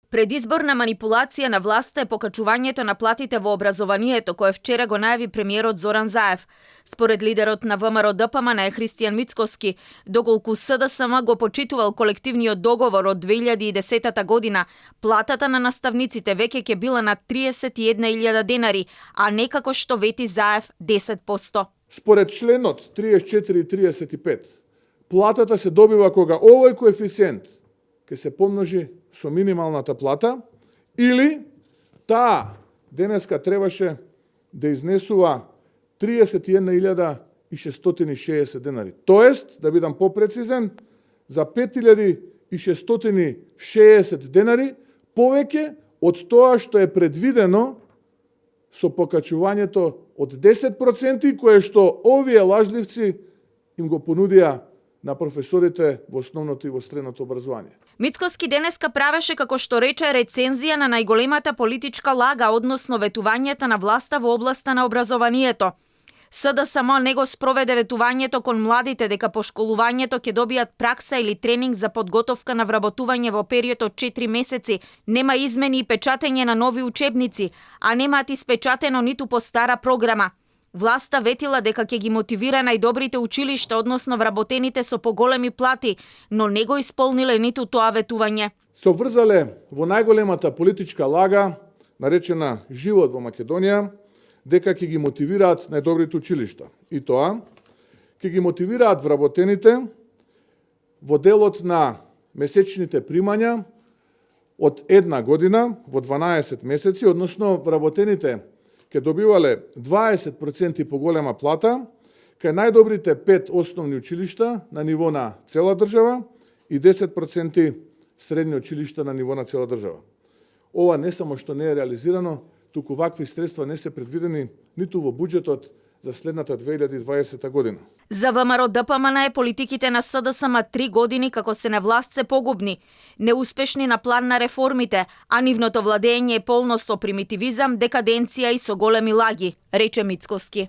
Предизборна манипулација на власта е покачувањето на платите во образованието, кое вчера го најави премиерот Зоран Заев. Според лидерот на ВМРО-ДПМН Христијан Мицкоски, доколку СДСМ го почитувал колективниот договор од 2010 година, платата на наставниците веќе ќе била на 31.000 денари, а не како што вети Заев 10%. Според членот 34 и 35, платата се добива кога овој коефициент ќе се помножи со минималната плата, или таа денеска требаше да изнесува 31.660 денари. Тоест, да бидам попрецизен, за 5.660 денари повеќе од тоа што е предвидено со покачувањето од 10%, кое што овие лажливци им го понудија на професорите во основното и во средното образование. Мицкоски денеска правеше, како што рече, рецензија на најголемата политичка лага, односно ветувањето на власта во областа на образованието. СДСМ не го спроведе ветувањето кон младите дека по школувањето ќе добијат пракса или тренинг за подготовка на вработување во период од 4 месеци, нема измени и печатење на нови учебници, а немаат испечатено ниту по стара програма. Власта ветила дека ќе ги мотивира најдобрите училишта, односно вработените со поголеми плати, но не го исполниле ниту тоа ветување. Се обврзале во најголемата политичка лага, наречена живот во Македонија, дека ќе ги мотивираат најдобрите училишта. И тоа, ќе ги мотивираат вработените во делот на месечните примања од една година во 12 месеци, односно вработените ќе добивале 20% поголема плата, кај најдобрите 5 основни училишта на ниво на цела држава и 10% средни училишта на ниво на цела држава. Ова не само што не е реализирано, туку вакви средства не се предвидени ниту во буџетот за следната 2020 година. За ВМРО-ДПМН политиките на СДСМ 3 години како се на власт се погубни, неуспешни на план на реформите, а нивното владење е полно со примитивизам, декаденција и со големи лаги, рече Мицкоски.